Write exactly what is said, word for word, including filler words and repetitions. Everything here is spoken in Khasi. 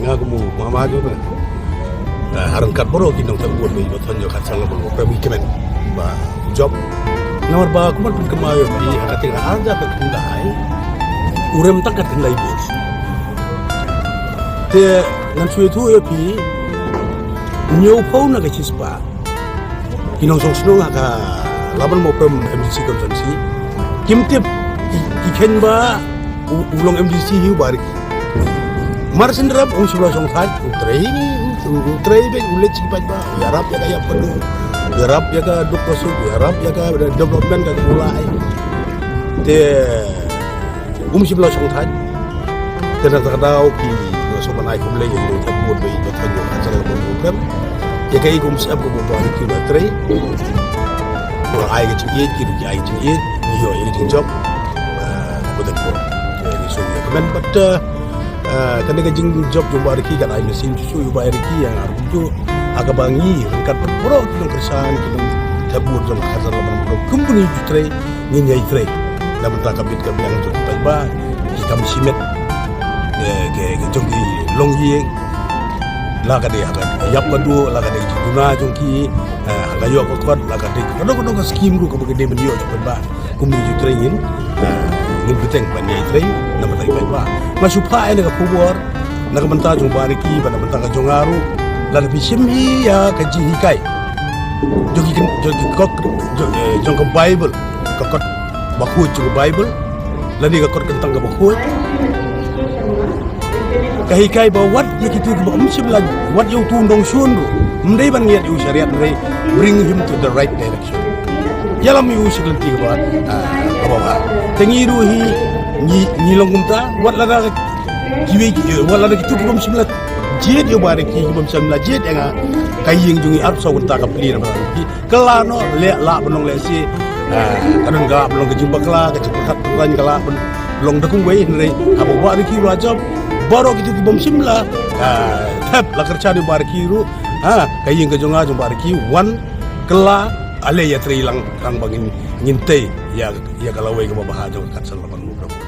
Nga kum u mama jong nga. Eh, ha ryngkat baroh ki nongthep vote ba i ba thon jong ka Khadsan Laban Mawprem ngi kmen ba u jop. Namar ba kumba pynkynmaw ïa phi ha ka tieng ar hajar khyndai, u rem tang ka khyndai vote. Te ngan shu ïathuh ïa phi, hynñiewphew na ka shispah ki nongshong shnong ha ka Laban Mawprem M D C constituency kim tip ki, ki kheiñ ba u, u long M D C hi u Bah Ricky. Mar shen rep um shym la shong thait, u trei, u, u trei beit, u leit shi paidbah, u ïarap ïa ka ïap ka duh, u ïarap ïa ka duk ka suk, u ïarap ïa ka development ka u la ai. Te um shym la shong thait. Te na ka daw ki nongshong ban ai khublei ïa ki nongthep vote ba i ba thon jong ka Khadsan Laban Mawprem. Ïa kaei kum shyiap ka ba u Bah Ricky u la trei. U la ai ka jingïeit, ki ruh ki ai ka jingïeit, ngi ïoh ïa ka jingjop. Ah, ka ba dei ko. Ngi shu ïa kmen bad, ah, kane ka jingjop jong u Bah Ricky kan ai mynsiem shuh shuh ïa u Bah Ricky ïa nga ruh kumjuh. Ha kaba ngi ryngkat bad baroh ki nongkyrshan, ki nongthep vote jong ka Khadsan Laban Mawprem, kum ba ngi ju trei, ngin ïai trei na bynta ka bit ka biang jong ki paidbah, ki kam shimet, eh, ki, ki jong ki longïing, la ka dei ha ka ïap ka duh, la ka dei ka jingduna jong ki, eh, ha ka ïoh ka kot, la ka dei kano kano ka skim ruh kaba ka dei ban ïoh jong ki paidbah. Kum ngi ju trei ngin, eh, ngin bteng ban ïai trei na bynta ki paidbah. Nga shu phah ïa ka khubor na ka bynta jong u Bah Ricky bad na bynta ka jong nga ruh, lada phi shim hi ïa ka jinghikai jong ki, jong ki kot, jong, eh, jong ka Baibl, ka kot bakhuid jong ka Baibl lane ka kot kyntang ka bakhuid. Ka hikai ba wat ïa kitu kiba ym shym la, wat ïa utu u nongshun ruh, ym dei ban ngiat ïa u shariat, ym dei, bring him to the right direction. Ïalam ïa u sha ka lynti kaba, ah, kaba bha. Te ngi ruh hi, ngi, ngi long kumta, wat lada kiwei ki, wat lada kitu kiba ym shym la jied ïa u Bah Ricky, kiba ym shym la jied ïa nga, ka ïing jong ngi arphew saw kynta ka pli na ba ki kylla noh, leh lah ban long lehse, ah, ka don ka lah ban long ka jingbakla, ka jingpyrkhat pyrkhat ka lah ban long da kumwei, hynrei haba u Bah Ricky u la jop, baroh kitu kiba ym shym la, ah, thep la kyrshan ïa u Bah Ricky ruh, ah, ka ïing ka jong nga jong u Bah Ricky, wan kylla, ale ïatrei lang, tang ba ngin, ngin tei ïa, ïa ka lawei kaba bha jong ka Khadsan Laban Mawprem.